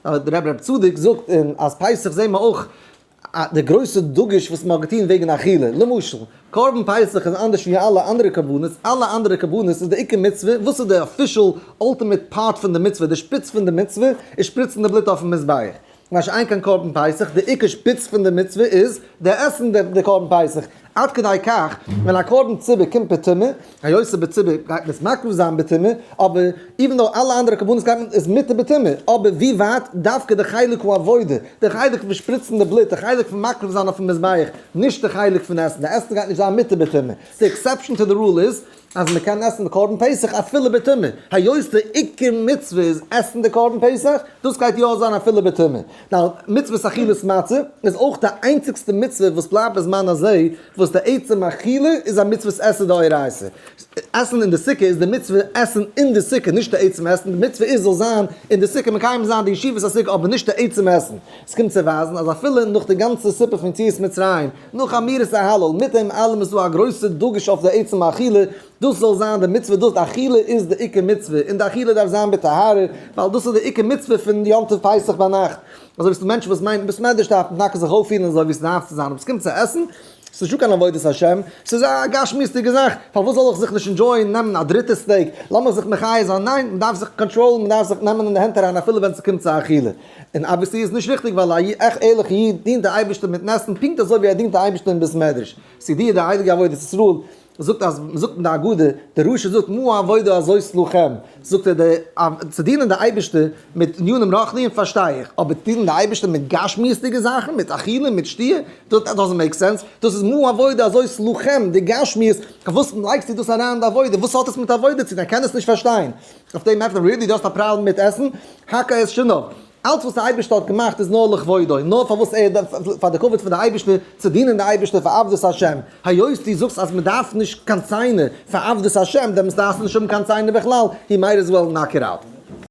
דער רבי רב צדוק זאגט אין אז פסח זעהן מיר אויך די גרויסע דגוש וואס מען האט געטון וועגן אכילה. למשל, קרבן פסח איז אנדערש ווי אלע אנדערע קרבנות, אלע אנדערע קרבנות איז די עיקר מצוה, וואס איז די official ultimate part פון די מצוה, די שפיץ פון די מצוה איז שפריצן די בלוט אויפן מזבח. מה שאין כן קרבן פסח, די עיקר שפיץ פון די מצוה איז די עסן די קרבן פסח, עד כדי כך ווען א קרבן ציבור קומט בטומאה, היות ס'איז בציבור גייט מען עס מקריב זיין בטומאה, אבער even though אלע אנדערע קרבנות גייט מען איז מותר בטומאה, אבער ווי ווייט דווקא די חלק העבודה, די חלק פון שפריצן די בלוט, די חלק פון מקריב זיין אויפן מזבח, נישט די חלק פון עסן, די עסן גייט נישט זיין מותר בטומאה, די exception to the rule איז אז מען קען עסן די קרבן פסח אפילו בטומאה, היות די עיקר מצוה איז עסן די קרבן פסח, דאס גייט יא זיין אפילו בטומאה. now, מצוות אכילת מצה איז אויך די איינציגסטע מצוה וואס בלייבט בזמן הזה, וואס די עצם אכילה איז א מצוות עשה דאורייתא. עסן אין די סוכה איז די מצוה עסן אין די סוכה, נישט די עצם עסן, די מצוה איז זאל זיין אין די סוכה מקיים זיין די ישיבת הסוכה אבער נישט די עצם עסן. עס קומט צו ווייזן אז אפילו נאך די גאנצע סיפור פון יציאת מצרים, נאך אמירת ההלל, מיט דעם אלעם איז דא א גרויסע דגוש אויף די עצם אכילה, דאס זאל זיין די מצוה, דאס די אכילה איז די עיקר מצוה, און די אכילה דארף זיין בטהרה, ווייל דאס איז די עיקר מצוה פון יום טוב פסח ביינאכט. אזוי ווי ס'דא מענטשן וואס מיינען בית מדרש דארף מען טאקע זיך אויפפירן אזוי ווי ס'דארף צו זיין, אבער ס'קומט צו עסן, ס'איז נישטא קיין עבודת השם, ס'איז א גשמיות'דיגע זאך, פארוואס זאל איך זיך נישט enjoy ען נעמען א דריטע steak, לאמיך זיך מחיה זיין, ניין, מ'דארף זיך קאנטראלן, מ'דארף זיך נעמען אין די הענט אריין אפילו ווען ס'קומט צו אכילה. און obviously איז נישט ריכטיג ווייל א ערליכע איד דינט די אייבערשטער מיטן עסן פונקט אזוי ווי ער דינט די אייבערשטער אין בית מדרש. ס'איז די הייליגע עבודת ישראל זאגט אז מ'זאגט אין די הגדה, די רשע זאגט מה העבודה הזאת לכם, זאגט ער די צו דינען די אייבערשטער מיט ענינים רוחניים פארשטיי איך, אבער דינען די אייבערשטער מיט גשמיות'דיגע זאכן, מיט אכילה, מיט שתיה, דאס doesn't make sense, דאס איז מה העבודה הזאת לכם, די גשמיות, פארוואס לייגסטו דאס אריין אין די עבודה, וואס האט עס מיט עבודה צו טון, ער קען עס נישט פארשטיין, אויף דעם ענטפערט ער, really דו האסט א פראבלעם מיט עסן? הקהה את שיניו. אלץ וואס דער אייבערשטער האט געמאכט איז נאר לכבודו, נאר פארוואס ער דארף, פאר די כבוד פון די אייבערשטער, צו דינען די אייבערשטער פאר עבדות השם, היות דו זאגסט אז מען דארף נישט קיין ציינער פאר עבדות השם, דעמאלטס דארפסטו נישט האבן קיין ציינער בכלל, he might as well knock it out.